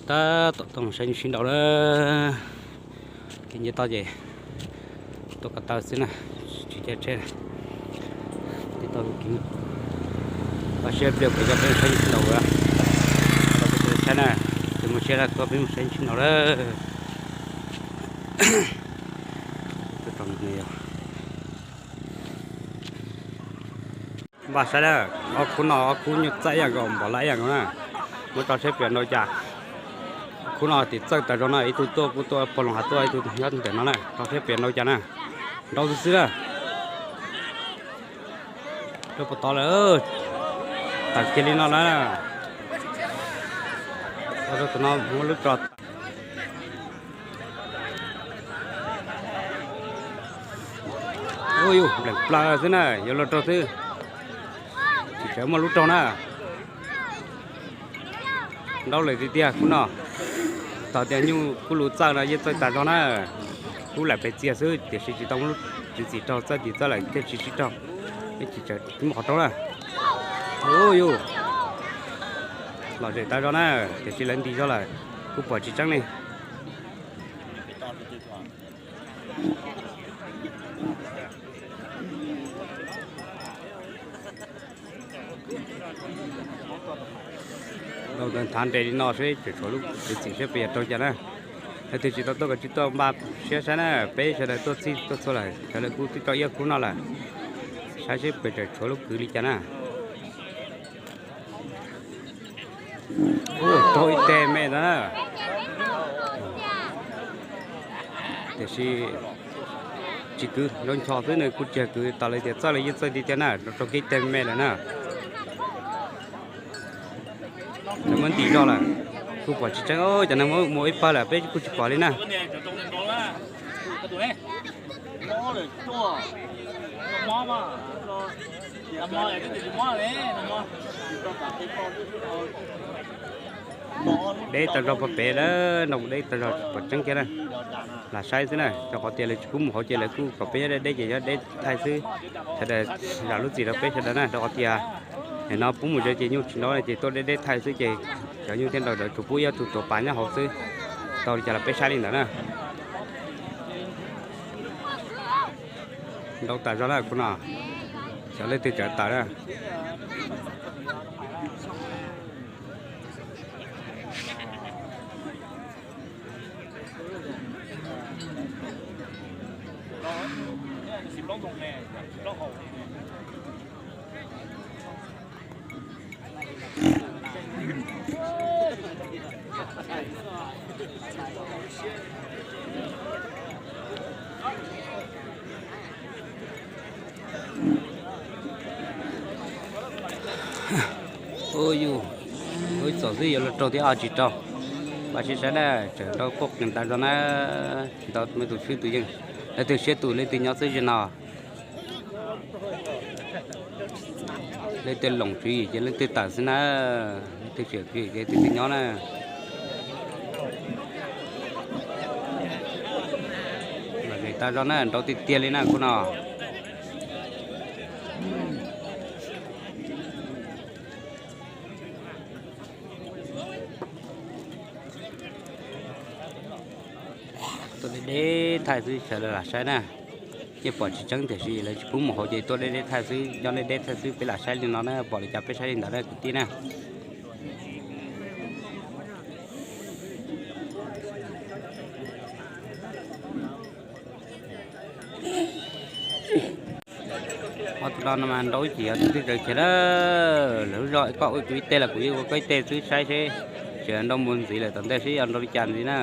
Tab tom tuaj mus saib nyuj sib nraus na. Kev nce toj ces tuaj ko taw xwb na, tsis caij tsheb na. Tib toj kev koj siab pliag pem coj peb saib nyuj sib nraus lawm. Tau peb saib na, tus mus siab na, tuaj peb mus saib nyuj sib nraus lawm. Npaj saib na, ob khub no ob khub nyuj txaij ib yam nkaus, npom laj ib yam nkaus na. Muab tso seb pem nrau cas. Khub no tim txawj tas zog na, ib tug tuaj kuj tuaj pog loos hav tuaj, ib tug nyob ntawm no na, tso seb pem nrau cas na. Nrau xwb xwb na. Rau puas tod lawm, tawm kiag li no na. Rau tus no muab lub tso. Ua yus npleem plaws xwb na, yuav luag raug xwb. Tsis tseem muaj lub raug na. Nrau lawm tiag tiag khub no. Thaum tias nyuj kuj lus txawj no yeej txawj tas zog na. Kub lam pes txias xwb tiam sis tsis tau muaj lub txiv txim raug, txawj tim txawj lawm thiaj tsis sib raug. Yeej tsis tseem muaj qhov raug na. Ua yus lom zem tas zog na, tiam sis lawv nti zog lawm, kuj pom tsis tseeb li. Nrau ntawd nthav nres li no seb tseem tshuav lub kwv txim seb puas yog raug cas na. Leej twg tsis tau tuaj koj tsis tuaj npaj siab saib na, peb sawv daws tuaj txhij tuaj txhua lawm, sawv daws kuj twb tau ib khub no lawm. Saib seb puas tseem tshuav lub kwv li cas na. Raug ib teg me ntawd na. Tiam sis tsis kwv, nrau ncho xwb, nws kuj tsis kwv, tas li tias txawj los yeej txawj tiag tiag na, raug kiag ib teg me lawm na. Lawv muab ntim zog lawm, kuj pom tsis tseeb, cov neeg muab mus ib pawg lawm peb kuj tsis pom li na. Deb tag zog pog pem lawm, nrau deb tag zog pom tseeb kiag na. Lam saib xwb na, rau qhov tias lawv tsis pub mus hauv ces lawv kuj kom peb nyob deb deb ces nyob deb thaij xwb. Sawv daws zam lub txim rau peb sawv daws na, rau qhov tias nim no pub mus zov ces nyuj tsis nrau ces tuaj deb deb thaij xwb ces cov nyuj thiaj nrau, lawv tsuas pub ib tug tuav pas nyob hauv xwb. Tau li cas los peb saib li ntawd na. Nrau tas zog na khub no, xyov leej twg tseem tawm na. Ua yus, ua ib txom xwb yuav luag raug thiab ho tsis raug. Npaj siab saib na, tseem nrau quaj qees tas zog na, tsis tau muaj tus swb tus yeej, leej twg siab tus leej twg nyob xwb zaum no. Leej twg loos tswv yim ces leej twg tawm xwb na, leej twg tseem tswv yim ces leej twg nyob na. Lom zem tas zog na, nrau tiag tiag li na khub no. Tuaj deb deb thaij xwb sawv daws lam saib na. Yeej pom tsis tseeb tiam sis lawv tsis pub mus hauv ces tuaj deb deb thaij xwb, nyob deb deb thaij xwb, peb lam saib li no na, pom li cas peb saib li ntawd na kwv tij na. Ob tug no no mas nrau ib chim yog tus twg raws kiag na. Lawv lub zog koj ua kuv ib teg los kuv yeej ua koj ib teg xwb, saib seb tseem nrau mus ntxiv lawm tom ntej seb yog nrau li cas ntxiv na.